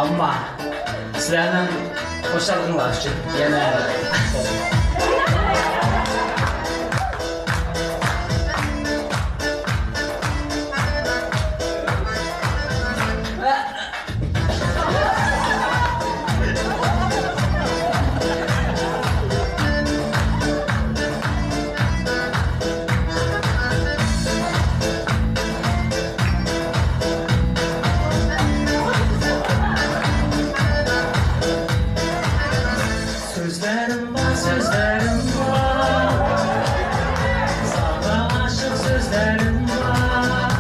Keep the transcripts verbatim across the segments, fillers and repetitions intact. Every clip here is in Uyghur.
ئەمما سىلەرنىڭ خۇشاللىقىڭلار ئۈچۈن يەنە سۆزلەرىم بار، سۆزلەرىم بار. ساڭا ئاشىق سۆزلەرىم بار.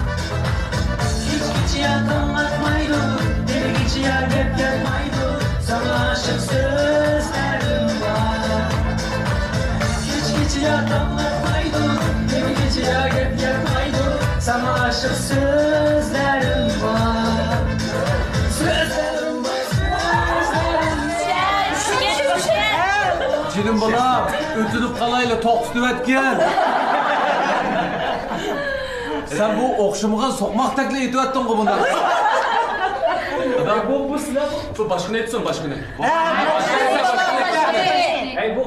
كېچىگىچە يا تاڭ ئاتمايدۇ، دېرىگىچە يا گەپ ياتمايدۇ. ساڭا ئاشىق سۆزلەرىم بار. كېچىگىچە يا تاڭ ئاتمايدۇ، دېرىگىچە يا گەپ ياتمايدۇ. ساڭا ئاشىق سۆزلەرىم بار. سۆزلەرىم بار، سۆزلەرىم بار. جېنىم بالام، ئۆتۈنۈپ قالايلى، توختىتىۋەتكىن. سەن بۇ ئوخشىمىغان سوقماقتەكلا ئېيتىۋەتتىڭغۇ بۇنى. بۇ، بۇ سىلەر بۇ. شۇ باشقىنى ئېيتسۇن، باشقىنى. ھەي، بۇ.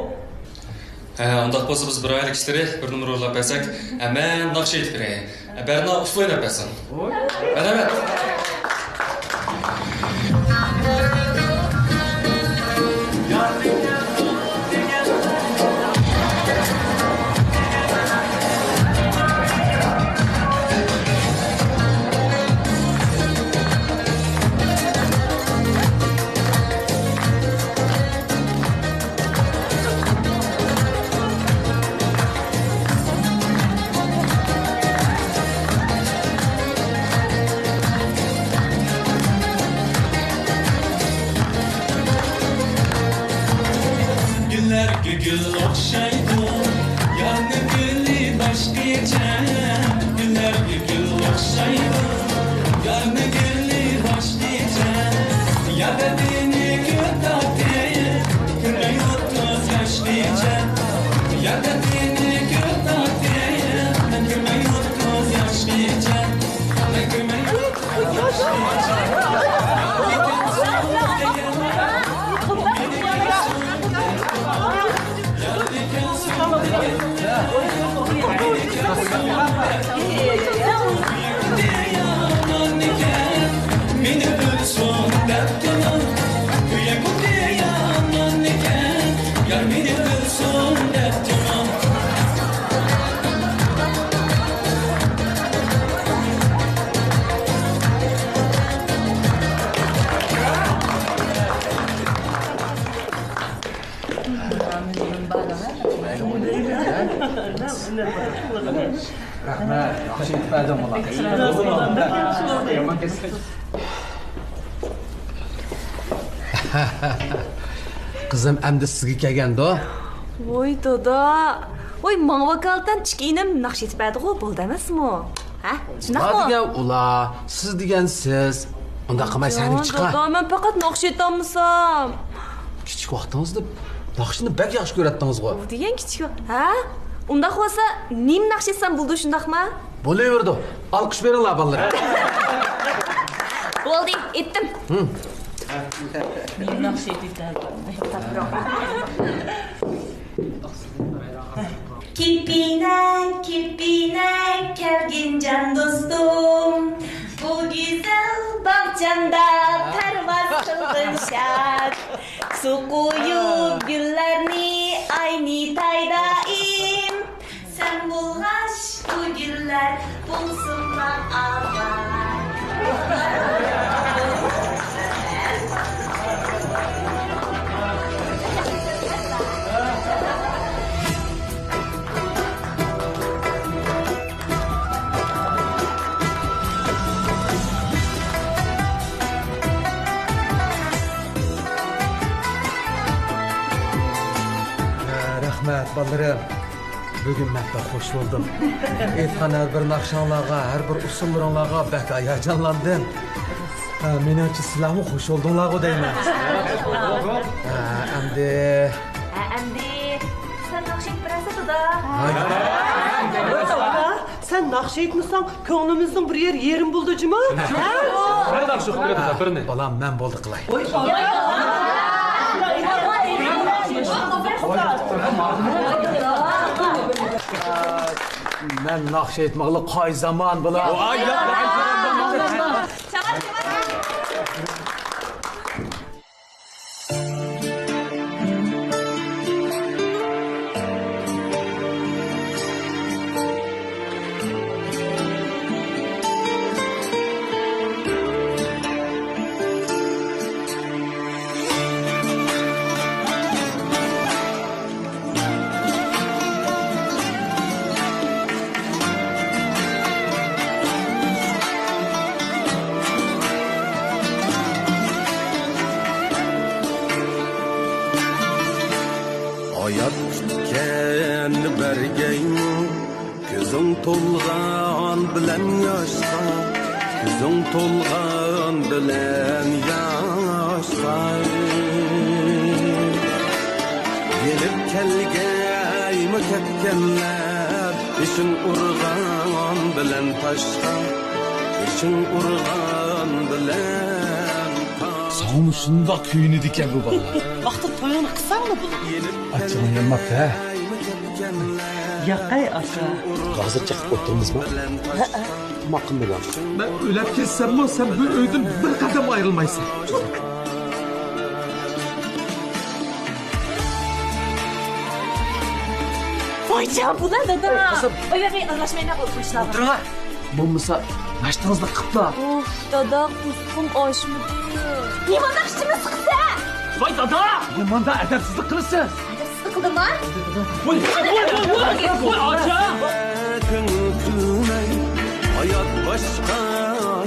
ھە، ئۇنداق بولسا بىز بىر ئائىلە كىشىلىرى بىر نومۇر ئويناپ بەرسەك، ھە، مەن ناخشا ئېيتىپ بېرەي. ھە، بەرنا ئۇسسۇل ئويناپ بەرسۇن. مەرھەمەت. گۈللەرگە گۈل ئوخشايدۇ، يارنىڭ گۈلى باشقىچە. گۈللەرگە گۈل ئوخشايدۇ، يارنىڭ گۈلى باشقىچە. يار دەردىنى كۆپ تارتىپ، كۆرمەي ئوتتۇز ياش كېچە. يار دەردىنى كۆپ تارتىپ، مەن كۆرمەي ئوتتۇز ياش كېچە. مەن كۆرمەي ئوتتۇز ياش كېچە. رەھمەت، ياخشى ئېيتىپ بەردىڭ بۇلارنى. قىزىم ئەمدى سىزگە كەلگەندۇ. ۋوي دادا، ۋوي ماڭا ۋاكالىتەن ئىككى ئىنىم ناخشا ئېيتىپ بەردىغۇ، بولدى ئەمەسمۇ؟ ھە؟ شۇنداقمۇ؟ ئۇلار دېگەن ئۇلار، سىز دېگەن سىز. ئۇنداق قىلماي سەھنىگە چىقا. دادا، مەن پەقەت ناخشا ئېيتالمىسام. كىچىك ۋاقتىڭىزدا ناخشىنى بەك ياخشى كۆرەتتىڭىزغۇ. بۇ دېگەن كىچىك ۋاق-، ھە؟ ئۇنداق بولسا نېمە ناخشا ئېيتسام بولىدۇ، شۇنداقما؟ بولۇۋېرىدۇ. ئالقىش بېرىڭلار، بالىلىرىم. بولدى، ئېيتتىم. ھىم. نېمە ناخشا ئېيتىۋېتەلدىم. كېپىنەك، كېپىنەك كەلگىن جان دوستۇم، بۇ گۈزەل باغچامدا پەرۋاز قىلغىن شاد. سۇ قۇيۇپ گۈللەرنى ئاينىتاي دائىم، سەن بولغاچ بۇ گۈللەر بولسۇنلا ئاۋات. رەھمەت، بالىلىرىم. بۈگۈن مەن بەك خۇش بولدۇم. ئېيتقان ھەر بىر ناخشاڭلارغا، ھەر بىر ئۇسسۇللىرىڭلارغا بەك ھاياجانلاندىم. ھە، مېنىڭچە سىلەرمۇ خۇش بولدۇڭلارغۇ دەيمەن. ھە، ئەمدى. ھە، ئەمدى سەن ناخشا ئېيتىپ بېرەرسەن، دادا. ھاي. سەن ناخشا ئېيتمىساڭ، كۆڭلىمىزنىڭ بىر يېرى يېرىم بولىدۇ جۇما. ھە؟ بىرنى ناخشا ئوقۇپ بېرىڭ، بىرنى. بالام، مەن بولدى قىلاي. مەن ناخشا ئېيتماقلىق قاي زامان، بالام. ھايات كۈتكەننى بەرگەيمۇ، كۆزۈڭ تولغان بىلەن ياشقا، كۆزۈڭ تولغان بىلەن ياشقا. يېنىپ كەلگەيمۇ كەتكەنلەر، بېشىڭ ئۇرغان بىلەن تاشقا، بېشىڭ ئۇرغان بىلەن تاشقا. ساڭىمۇ شۇنداق كۆيۈنىدىكەن بۇ بالىلار. ۋاقتىدا تويۇڭنى قىلساڭلا بولىدۇ. ئاچچىقىڭ يانماپتۇ، ھە؟ ياقەي ئاكا. ھازىر چېقىپ ئولتۇرىمىزمۇ؟ ھەئە. ماقۇل بولغان. مەن ئۆلۈپ كەتسەممۇ، سەن بۇ ئۆيدىن بىر قەدەم ئايرىلمايسەن. ۋايجان، بۇلار دادا. قىزىم. ئۆيگە ئارىلاشمايلا قويۇپ قويۇشلار. ئولتۇرۇڭلار. بولمىسا، ناشتىڭىزنى قىپلا. ئۇھ، دادا، قۇسقۇم ئاچمىدى. نېمانداق ئىچىمنى سىقىسەن؟ ۋاي دادا! نېمانداق ئەدەپسىزلىك قىلىسىز؟ ئەدەپسىزلىك قىلدىمما؟ ۋاي، ۋاي، ۋاي، ۋاي، ۋاي، ئاچا! كۆڭۈل كۈلمەي، ھايات باشقا،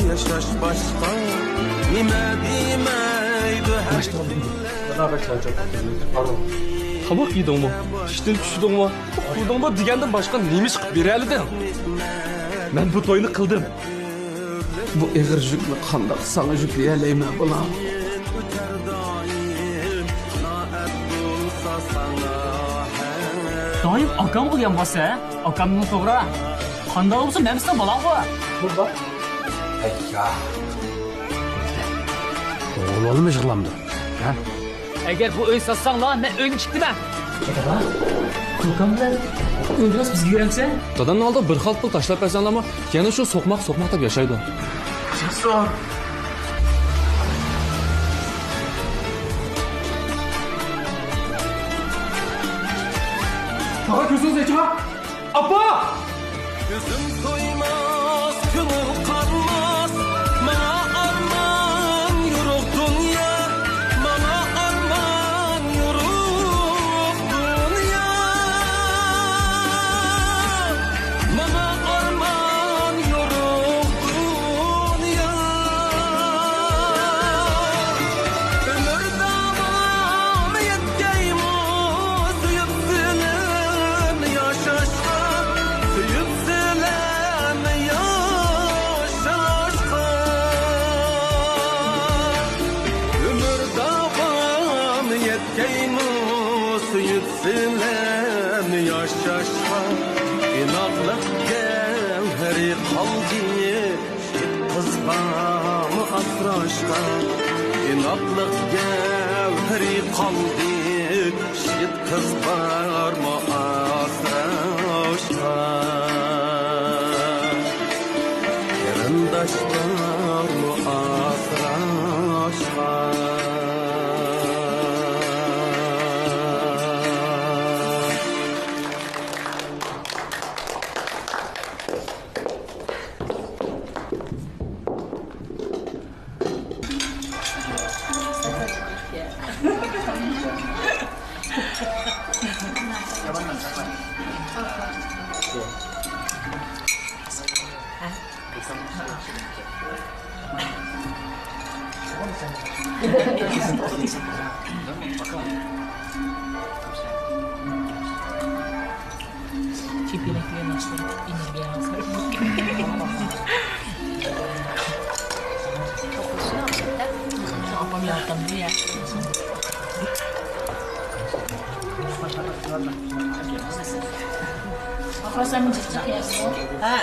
ياشاش باشقا. نېمە دېمەيدۇ ھەر كۈنلەر. دادا، بەك چارچاپ كەتتىم. تاماق يېدىڭمۇ؟ ئىشتىن چۈشتۈڭمۇ؟ ئۇخلىدىڭمۇ دېگەندىن باشقا نېمە ئىش قىلىپ بېرەلىدىڭ؟ مەن بۇ توينى قىلدىم. بۇ ئېغىر يۈكنى قانداق ساڭا يۈكلىيەلەيمەن، بالام؟ دائىم ئاكامغا يانباسسەن، ھە؟ ئاكامنىڭ توغرا. قانداق بولسا مەن سېنىڭ بالاڭغۇ. بۇ بار. ئەييا. ئوغۇل بالىمۇ يىغلامدۇ؟ ھە؟ ئەگەر بۇ ئۆي ساتساڭلار، مەن ئۆينى تىكتىمەن. دادا، كوكام بىلەن ئۆيدىن بىزگە بېرەمسەن؟ دادامنىڭ ئالدىغا بىر خالتا پۇل تاشلاپ بەرسەڭلارمۇ، يەنە شۇ سوقماق، سوقماق دەپ ياشايدۇ. تاغا، كۆزىڭىزنى ئېچىڭا! ئاپا! كۆزۈم تويماس، كۆڭۈل قانماس، ماڭا ئارمان يورۇق دۇنيا، ماڭا ئارمان يورۇق دۇنيا، ماڭا ئارمان يورۇق دۇنيا. ئۆمۈر داۋامى يەتكەيمۇ سۆيۈپ سېنى ياشاشقا، سۆيۈپ سېنى ياشاشقا. ئۆمۈر داۋامى يەتكەيمۇ سۆيۈپ سېنى ياشاشقا. ئىناقلىق گەۋھىرى قالدى، يىگىت قىزغىمۇ ئاسراشقا. ئىناقلىق گەۋھىرى قالدى، يىگىت قىز بارمۇ ئاسراشقا؟ قېرىنداش بارمۇ ئاسراشقا؟ Kepenek bilen başlayıp inirgen. Apam yardım diye. ئاپا، سەن جىق جىق يەيسەن. ھە.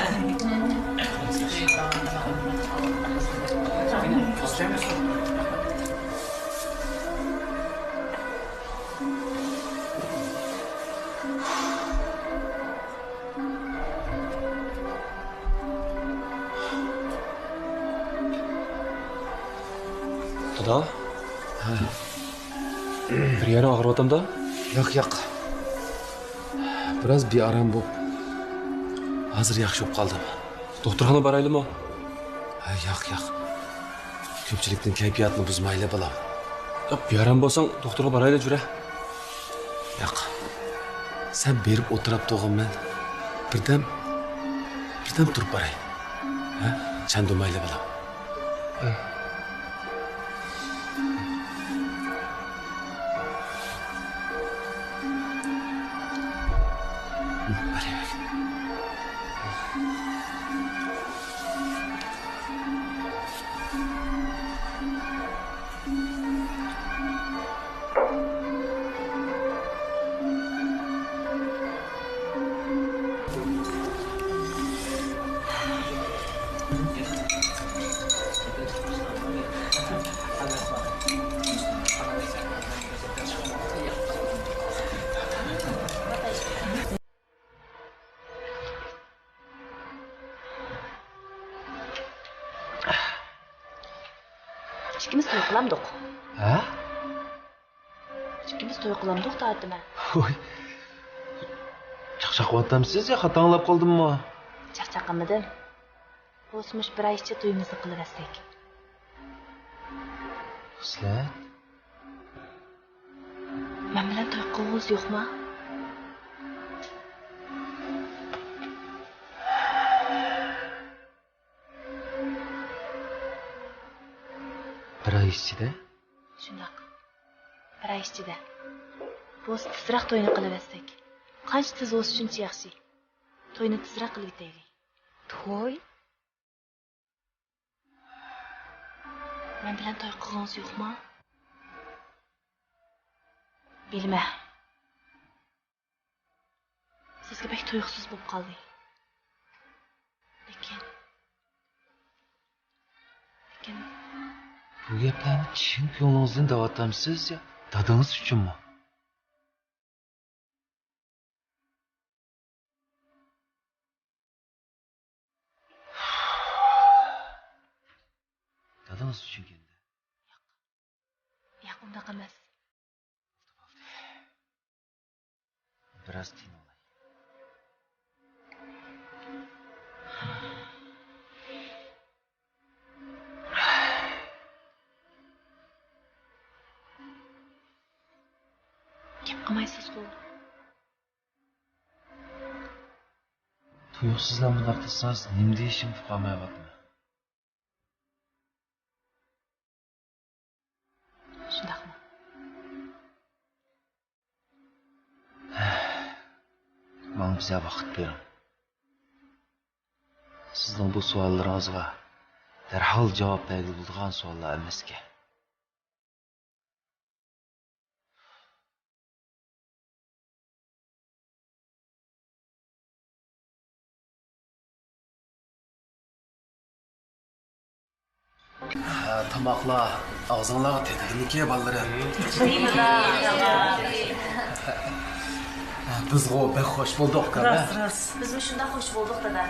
دادا؟ ھە. بىر يەرىڭ ئاغرىۋاتامدا؟ ياق، ياق. بىراز بىئارام بولۇپ، ھازىر ياخشى بولۇپ قالدىم. دوختۇرخانىغا بارايلىمۇ؟ ھە، ياق، ياق. كۆپچىلىكنىڭ كەيپىياتىنى بۇزمايلى، بالام. يا، بىئارام بولساڭ، دوختۇرغا بارايلى، جۈرە. ياق. سەن بېرىپ ئولتۇراپ تۇرغىن، مەن بىردەم، بىردەم تۇرۇپ باراي. ھە؟ چاندۇرمايلى، بالام. ئىككىمىز توي قىلامدۇق؟ ھە؟ ئىككىمىز توي قىلامدۇق دەۋاتىمەن. ۋوي. چاقچاق قىلىۋاتامسىز يا خاتا ئاڭلاپ قالدىممۇ؟ چاقچاق قىلمىدىم. بولسا مۇشۇ بىر ئاي ئىچىدە تويىمىزنى قىلىۋەتسەك. خىسلەت؟ مەن بىلەن توي قىلغۇڭىز يوقما؟ بىر ئاي ئىچىدە؟ شۇنداق. بىر ئاي ئىچىدە. بولسا تېزراق توينى قىلىۋەتسەك. قانچە تېز بولسا شۇنچە ياخشى. توينى تېزراق قىلىۋېتەيلى. توي؟ مەن بىلەن توي قىلغۇڭىز يوقما؟ بىلىمەن. سىزگە بەك تۇيۇقسىز بولۇپ قالدى. لېكىن، لېكىن بۇ گەپلەرنى چىن كۆڭلىڭىزدىن دەۋاتامسىز يا دادىڭىز ئۈچۈنمۇ؟ دادىڭىز ئۈچۈنكەندە. ياق، ياق، ئۇنداق ئەمەس. بىراز تىنىڭلاي. گەپ قىلمايسىزغۇ؟ تۇيۇقسىزلا مۇنداق قىلسىڭىز، نېمە دېيىشىمنى ئۇقالمايۋاتىمەن. شۇنداقمۇ؟ ماڭا بىزەر ۋاقىت بېرىڭ. سىزنىڭ بۇ سوئاللىرىڭىزغا دەرھال جاۋاب بەرگىلى بولىدىغان سوئاللار ئەمەسكەن. ھە، تاماقلار ئاغزىڭلارغا تېتىدىمىكى، بالىلىرىم؟ بىزغۇ بەك خوش بولدۇق، ئۇكام، ھە؟ راست، راست. بىزمۇ شۇنداق خوش بولدۇق، دادا.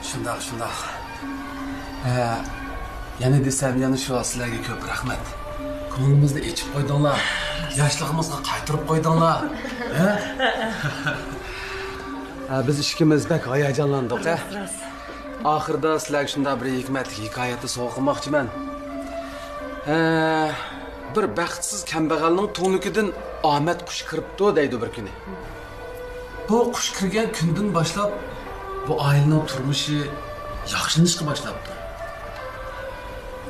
شۇنداق، شۇنداق. ھە، يەنە دېسەم، يەنە شۇ سىلەرگە كۆپ رەھمەت. كۆڭلىمىزنى ئېچىپ قويدۇڭلار. ياشلىقىمىزغا قايتۇرۇپ قويدۇڭلار. ھە؟ ھە، بىز ئىككىمىز بەك ھاياجانلاندۇق، ھە؟ راست، راست. ئاخىرىدا سىلەرگە شۇنداق بىر ھېكمەتلىك ھېكايەتنى سوۋغا قىلماقچىمەن. ھە، بىر بەختسىز كەمبەغەلنىڭ تۈڭلۈكىدىن ئامەت قۇش كىرىپتۇ دەيدۇ بىر كۈنى. بۇ قۇش كىرگەن كۈندىن باشلاپ بۇ ئائىلىنىڭ تۇرمۇشى ياخشىلىنىشقا باشلاپتۇ.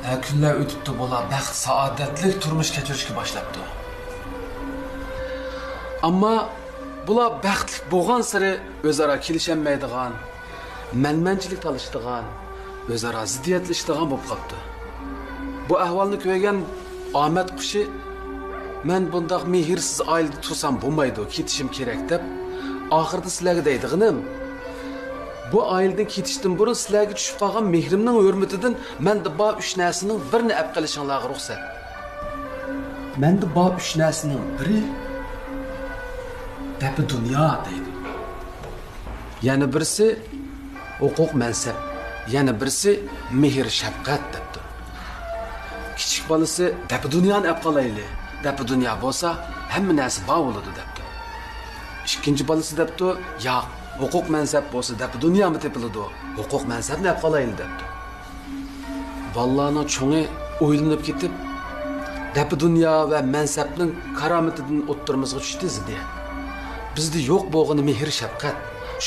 ھە، كۈنلەر ئۆتۈپتۇ، بۇلار بەخت-سائادەتلىك تۇرمۇش كەچۈرۈشكە باشلاپتۇ. ئەمما بۇلار بەختلىك بولغانسېرى ئۆزئارا كېلىشەلمەيدىغان، مەنمەنچىلىك تالىشىدىغان، ئۆزئارا زىددىيەتلىشىدىغان بولۇپ قاپتۇ. بۇ ئەھۋالنى كۆرگەن ئامەت قۇشى، «مەن بۇنداق مېھىرسىز ئائىلىدە تۇرسام بولمايدۇ، كېتىشىم كېرەك» دەپ، ئاخىرىدا سىلەرگە دەيدىغىنىم، بۇ ئائىلىدىن كېتىشتىن بۇرۇن سىلەرگە چۈشۈپ قالغان مېھرىمنىڭ ھۆرمىتىدىن مەندە بار ئۈچ نەرسىنىڭ بىرىنى ئەپ قېلىشىڭلارغا رۇخسەت. مەندە بار ئۈچ نەرسىنىڭ بىرى دەپە دۇنيا دەيدۇ. يەنە بىرسى ھوقۇق مەنسەپ، يەنە بىرسى مېھىر شەپقەت دەپتۇ. كىچىك بالىسى دەپە دۇنيانى ئەپ قالايلى، دەپە دۇنيا بولسا ھەممە نەرسە بار بولىدۇ دەپتۇ. ئىككىنچى بالىسى دەپتۇ، ياق، ھوقۇق مەنسەپ بولسا دەپە دۇنيامۇ تېپىلىدۇ، ھوقۇق مەنسەپنى ئەپ قالايلى دەپتۇ. بالىلارنىڭ چوڭى ئويلىنىپ كېتىپ، دەپە دۇنيا ۋە مەنسەپنىڭ كارامىتىدىن ئوتتۇرىمىزغا چۈشتى زىددىيەت. بىزدە يوق بولغىنى مېھىر شەپقەت.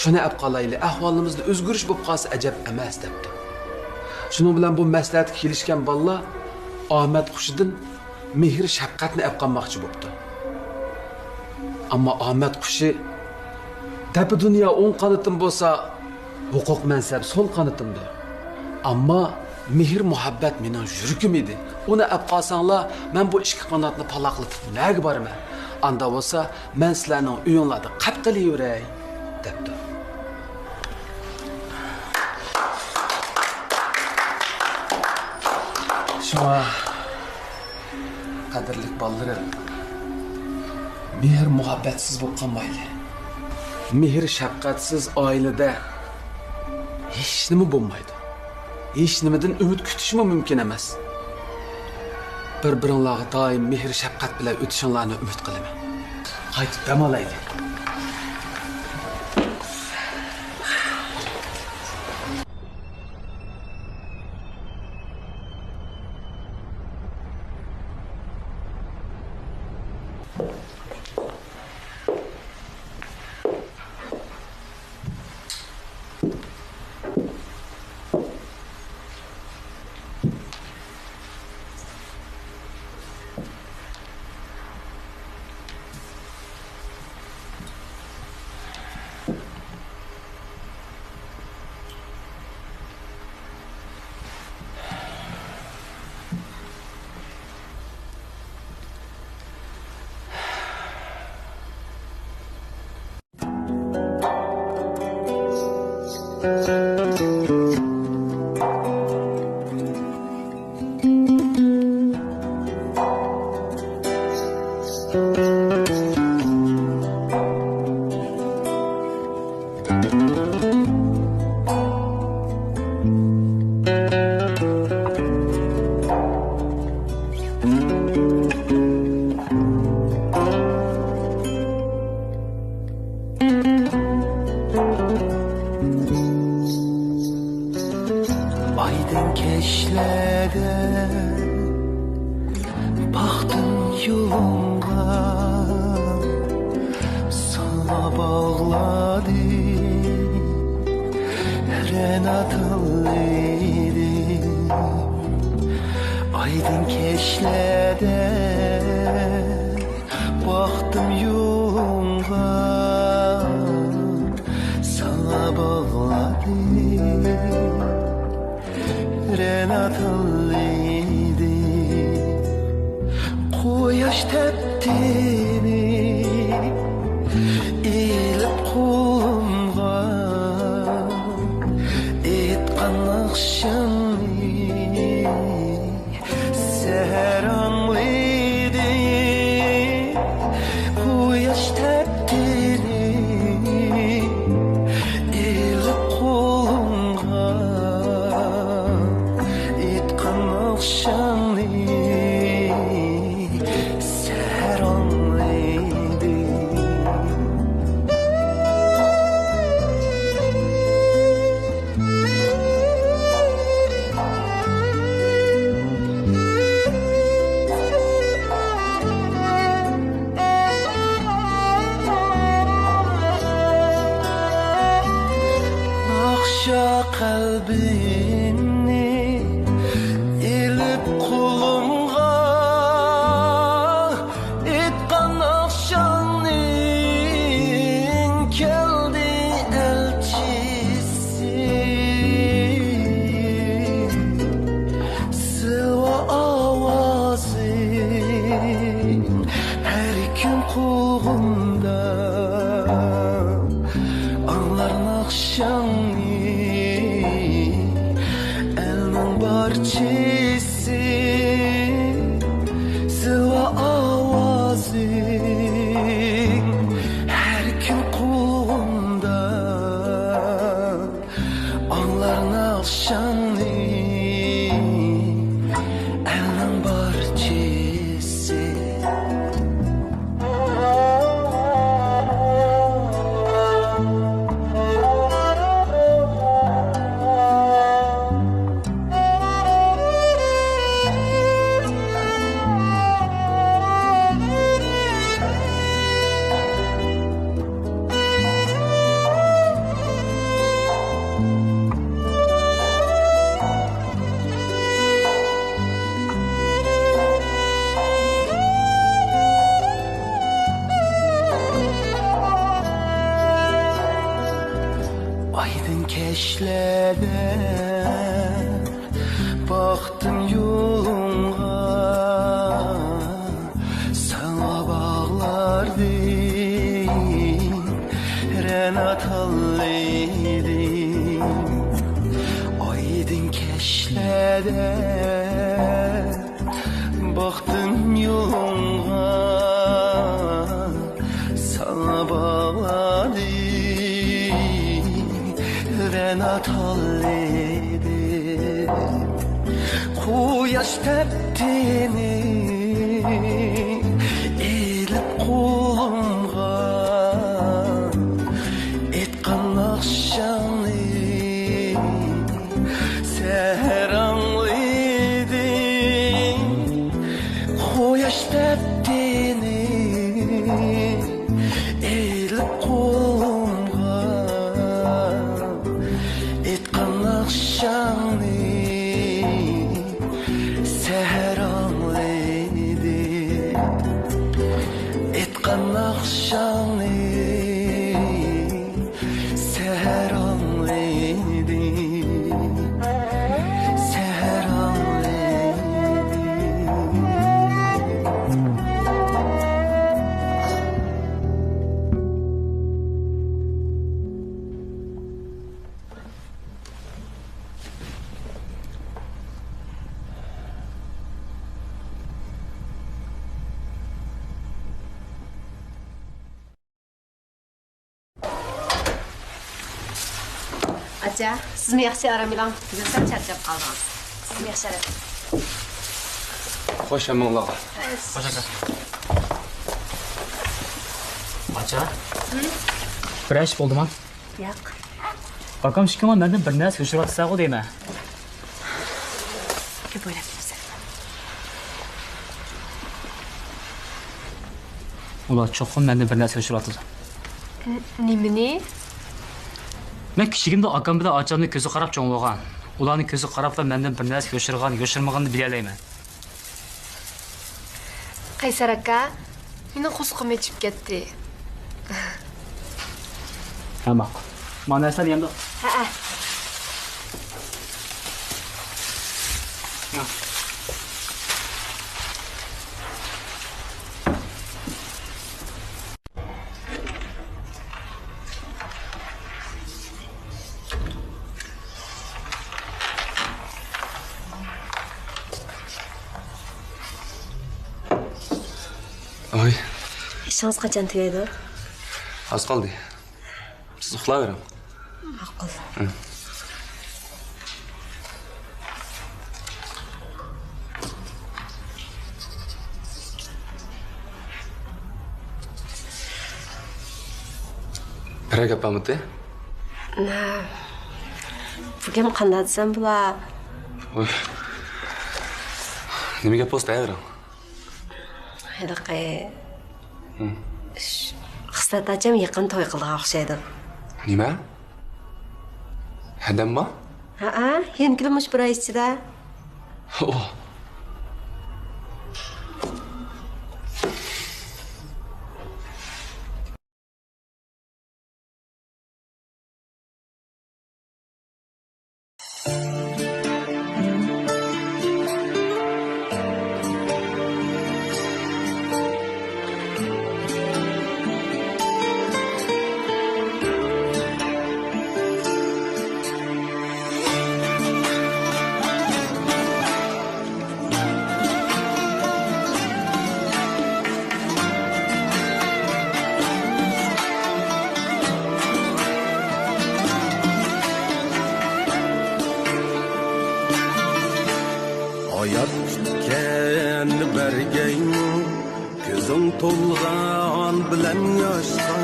شۇنى ئەپ قالايلى، ئەھۋالىمىزدا ئۆزگىرىش بولۇپ قالسا ئەجەب ئەمەس دەپتۇ. شۇنىڭ بىلەن بۇ مەسلىھەتكە كېلىشكەن بالىلار ئامەت قۇشىدىن مېھىر شەپقەتنى ئەپ قالماقچى بوپتۇ. ئەمما ئامەت قۇشى دەپە دۇنيا ئوڭ قانىتىم بولسا، ھوقۇق مەنسەپ سول قانىتىمدۇر. ئەمما مېھىر مۇھەببەت مېنىڭ يۈرىكىم ئىدى. ئۇنى ئەپ قالساڭلار، مەن بۇ ئىككى قاناتنى پالاقلىتىپ نەگە بارىمەن؟ ئاندا بولسا، مەن سىلەرنىڭ ئۆيۈڭلاردا قاپ قېلىۋېرەي، دەپتۇ. شۇڭا، قەدىرلىك بالىلىرىم، مېھىر مۇھەببەتسىز بولۇپ قالمايلى. مېھىر شەپقەتسىز ئائىلىدە ھېچنېمە بولمايدۇ. ھېچنېمىدىن ئۈمىد كۈتۈشمۇ مۇمكىن ئەمەس. بىر-بىرىڭلارغا دائىم مېھىر شەپقەت بىلەن ئۆتۈشۈڭلارنى ئۈمىد قىلىمەن. قايتىپ دەم ئالايلى. ئايدىڭ كەچلەردە باقتىم يولۇڭغا، ساڭا باغلادىم رەنا تىللىدىم. ئايدىڭ كەچلەردە باقتىم يولۇڭغا، ساڭا باغلادىم رەنا تىللىدىم. قۇياش تەپتىنى ئېلىپ قولۇمغا، ئېيتقان ناخشامنى سەھەر ئاڭلىدىم. قۇياش تەپتىنى ئېلىپ قولۇڭغا، ئېيتقان ناخشامنى سەھەر ئاڭلىدىم. ناخشا قەلبىمنى ئېلىپ قولۇمغا، ئېيتقان ناخشاڭنىڭ كەلدى ئەلچىسى. زىلۋا ئاۋازىڭ ھەر كۈن قۇلىقىمدا. ناخشاڭنى ئەلنىڭ بارچىسى، زىلۋا ئاۋازىڭ ھەر كۈن قۇلىقىمدا. ئاڭلار ناخشاڭنى ئەلنىڭ بارچىسى. ئايدىڭ كەچلەردە باقتىم يولۇڭغا، ساڭا باغلاردىم رەنا تاللىدىم. ئايدىڭ كەچلەردە باقتىم يولۇڭغا، ساڭا باغلىدىم رەنا تاللىدىم. قۇياش تەپتىنى ئېلىپ قولۇمغا، ئېيتقان ناخشاڭنى سەھەر ئاڭلىدىم. قۇياش تەپتىنى ئېلىپ قولۇمغا، ئېيتقان ناخشاڭنى سەھەر ئاڭلىدىم. ئېيتقان ناخشاڭنى سەھەر ئاڭلىدىم، سەھەر ئاڭلىدىم. ئاچا، سىزمۇ ياخشى ئارام ئېلىڭ. بۈگۈن سەل چارچاپ قالدىڭىز. سىزمۇ ياخشى ئارام ئېلىڭ. خوش ئامانلار. خوش ئاكا. ئاچا، بىر ئىش بولدىما؟ ياق. ئاكام ئىككىڭلار مەندىن بىر نەرسە يوشۇرۇۋاتىسەنغۇ دەيمەن. كۆپ ئويلاپ كېتىپسەن. ئۇلار چوقۇم مەندىن بىر نەرسە يوشۇرۇۋاتىدۇ. ن-، نېمىنى؟ مەن كىچىكىمدە ئاكام بىلەن ئاچامنىڭ كۆزىگە قاراپ چوڭ بولغان. ئۇلارنىڭ كۆزىگە قاراپلا مەندىن بىر نەرسە يوشۇرغان، يوشۇرمىغىنىنى بىلەلەيمەن. قەيسەر ئاكا، مېنىڭ قورسىقىم ئېچىپ كەتتى. ھە، ماقۇل. مانا نەرسىلەرنى يەمدۇق. ھەئە. ئاي. ئىشىڭىز قاچان تۈگەيدۇ؟ ئاز قالدى. سىز ئۇخلاۋېرىڭ. ماقۇل. ھە. بىرەر گەپ بارمىدى؟ نە، بۇ گەپ قانداق دېسەم بولا؟ ۋاي. نېمە گەپ بولسا دەيۋېرىڭ. ھېلىقى، ھە. ش-، خىسلەت ئاچام يېقىن توي قىلىدىغان ئوخشايدۇ. نېمە؟ ھەدەمما؟ ھەئە، يەنە كېلىپ مۇشۇ بىر ئاي ئىچىدە. ئوھ. تولغان بىلەن ياشقا،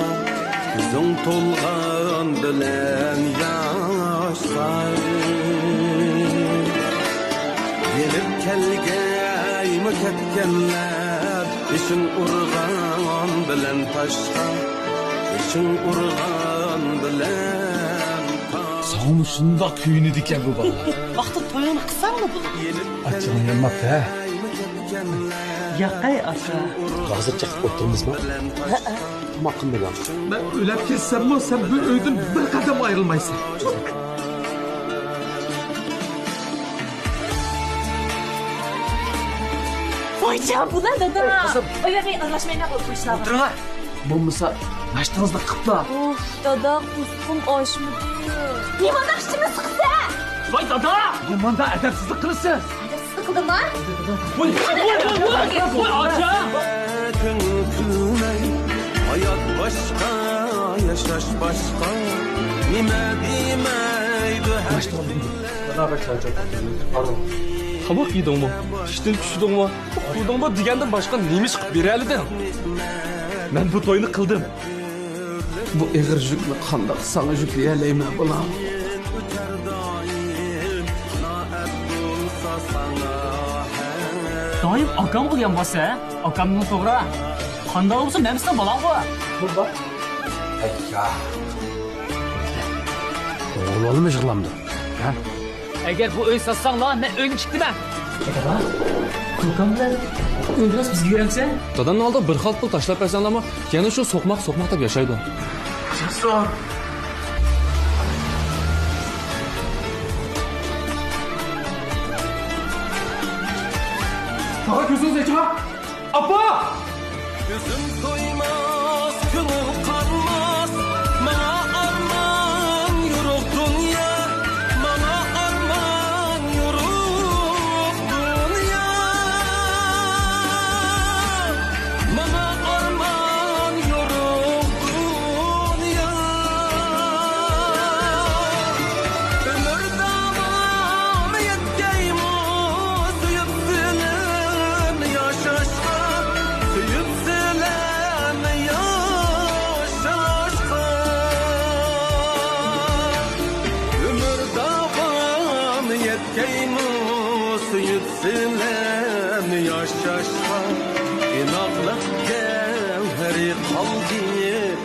كۆزۈڭ تولغان بىلەن ياشقا. يېنىپ كەلگەيمۇ كەتكەنلەر، بېشىڭ ئۇرغان بىلەن تاشقا، بېشىڭ ئۇرغان بىلەن تاشقا. ساڭىمۇ شۇنداق كۆيۈنىدىكەن بۇ بالىلار. ۋاقتىدا تويۇڭنى قىلساڭلا بولىدۇ. ئاچچىقىڭ يانماپتۇ، ھە؟ ياقەي ئاكا. ھازىر چېقىپ ئولتۇرىمىزمۇ؟ ھەئە. تاماق قىلمىدىڭ. مەن ئۆلۈپ كەتسەممۇ، سەن بۇ ئۆيدىن بىر قەدەم ئايرىلمايسەن. ۋايجان، بۇلار دادا. ئوي، قىزىم. ئوي، ئوي، ئارىلاشمايلا بۇ ئىشلارغا. ئولتۇرۇڭا. بولمىسا، ناشتىڭىزنى قىپلا. ئۇف، دادا، قۇسقۇم ئاچمىدى. نېمانداق ئىچىمنى سىقىسەن؟ ۋاي دادا! نېمانداق ئەدەپسىزلىك قىلىسىز؟ ئەدەپسىزلىك قىلدىمما؟ ۋاي، ۋاي، ۋاي، ۋاي، ۋاي، ئاچا! كۆڭۈل كۈلمەي، ھايات باشقا، ياشاش باشقا. نېمە دېمەيدۇ ھەر دادا، بەك چارچاپ كەتتىم. پاردون. تاماق يېدىڭمۇ؟ ئىشتىن چۈشتۈڭمۇ؟ ئۇخلىدىڭمۇ دېگەندىن باشقا نېمە ئىش قىلىپ بېرەلىدىڭ؟ مەن بۇ توينى قىلدىم. بۇ ئېغىر يۈكنى قانداق ساڭا يۈكلىيەلەيمەن، بالام؟ دائىم ئاكامغا يانباسسەن، ھە؟ ئاكامنىڭ توغرا. قانداق بولسا مەن سېنىڭ بالاڭغۇ. بۇ بار. ئەييا. ئوغۇل بالىمۇ يىغلامدۇ؟ ھە؟ ئەگەر بۇ ئۆي ساتساڭلار، مەن ئۆينى چىقتىمەن. دادا، كوكام بىلەن ئۆيدىن بىزگە يۈرەمسەن؟ دادامنىڭ ئالدىغا بىر خالتا پۇل تاشلاپ بەرسەڭلارمۇ، يەنە شۇ سوقماق، سوقماق دەپ ياشايدۇ. تاغا كۆزىڭىز ئېچىڭا! ئاپا! كۆزۈم تويماس، كۆڭۈل قانماس، ماڭا ئارمان يورۇق دۇنيا، ماڭا ئارمان يورۇق دۇنيا، ماڭا ئارمان يورۇق دۇنيا. ئۆمۈر داۋامى يەتكەيمۇ سۆيۈپ سېنى ياشاشقا، سۆيۈپ سېنى ياشاشقا. ئۆمۈر داۋامى يەتكەيمۇ سۆيۈپ سېنى ياشاشقا. ئىناقلىق گەۋھىرى قالدى، يىگىت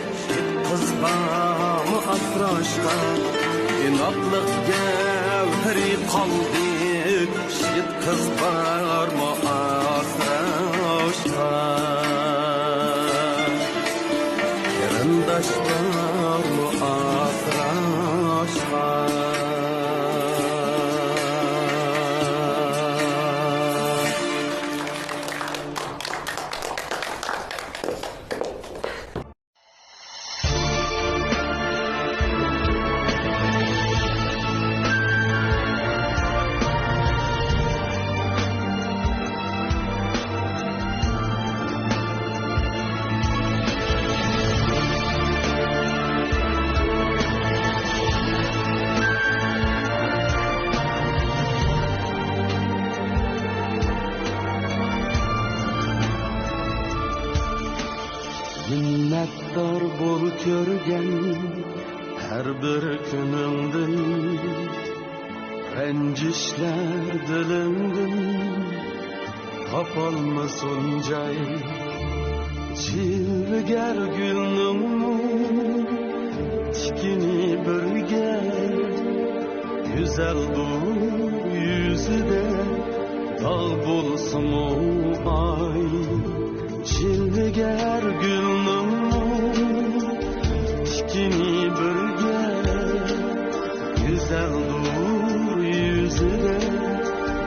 قىزغىمۇ ئاسراشقا. ئىناقلىق گەۋھىرى قالدى، يىگىت قىز بارمۇ ئاسراشقا؟ قېرىنداش بارمۇ ئاسراشقا؟ مىننەتدار بول كۆرگەن ھەر بىر كۈنۈڭدىن، رەنجىشلەر دىلىڭدىن تاپالمىسۇن جاي. جىلۋىگەر گۈلنىڭمۇ تىكىنى بىرگە، گۈزەلدۇر يۈزىدە داغ بولسىمۇ ئاي. جىلۋىگەر گۈلنىڭمۇ تىكىنى بىرگە، گۈزەلدۇر يۈزىدە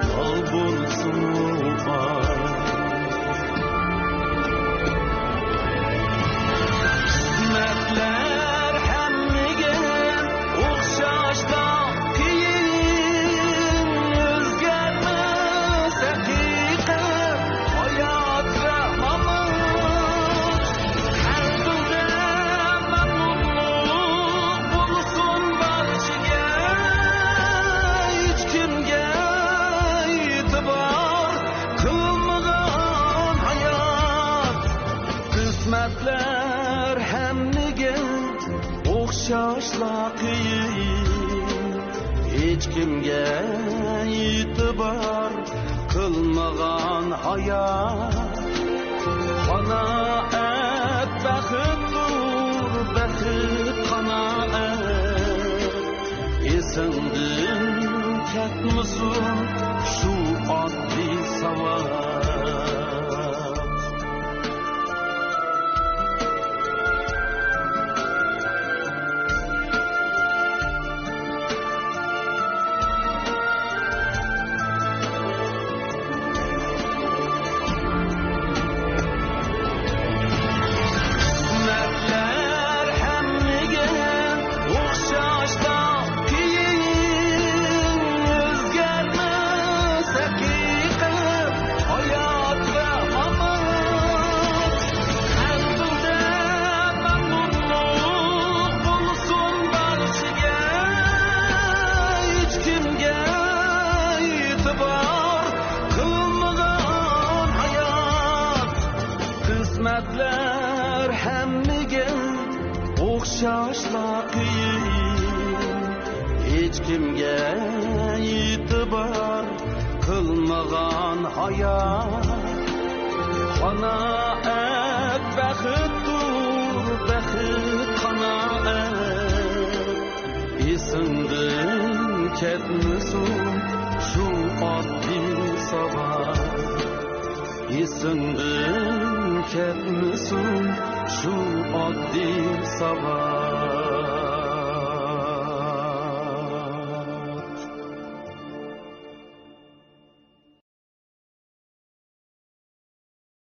داغ بولسىمۇ ئاي. قىسمەتلەر ھەممىگە ئوخشاشلا قىيىن، ئۆزگەرمەس ھەقىقەت، ھايات ۋە مامات. قىيىن، ھېچكىمگە ئېتىبار قىلمىغان ھايات. قانائەت بەختتۇر، بەخت قانائەت. ئېسىڭدىن كەتمىسۇن شۇ ئاددىي ساۋات. قىسمەتلەر ھەممىگە ئوخشاشلا قىيىن، ئۆزگەرمەس ھەقىقەت، ھايات ۋە مامات. قەلبىڭدە مەمنۇنلۇق بولسۇن بارچىگە، ھېچكىمگە ئېتىبار قىلمىغان ھايات. قىسمەتلەر ھەممىگە ئوخشاشلا قىيىن، ھېچكىمگە ئېتىبار قىلمىغان ھايات. قانائەت بەختتۇر، بەخت قانائەت. ئېسىڭدىن كەتمىسۇن شۇ ئاددىي ساۋات. ئېسىڭدىن كەتمىسۇن شۇ ئاددىي ساۋات.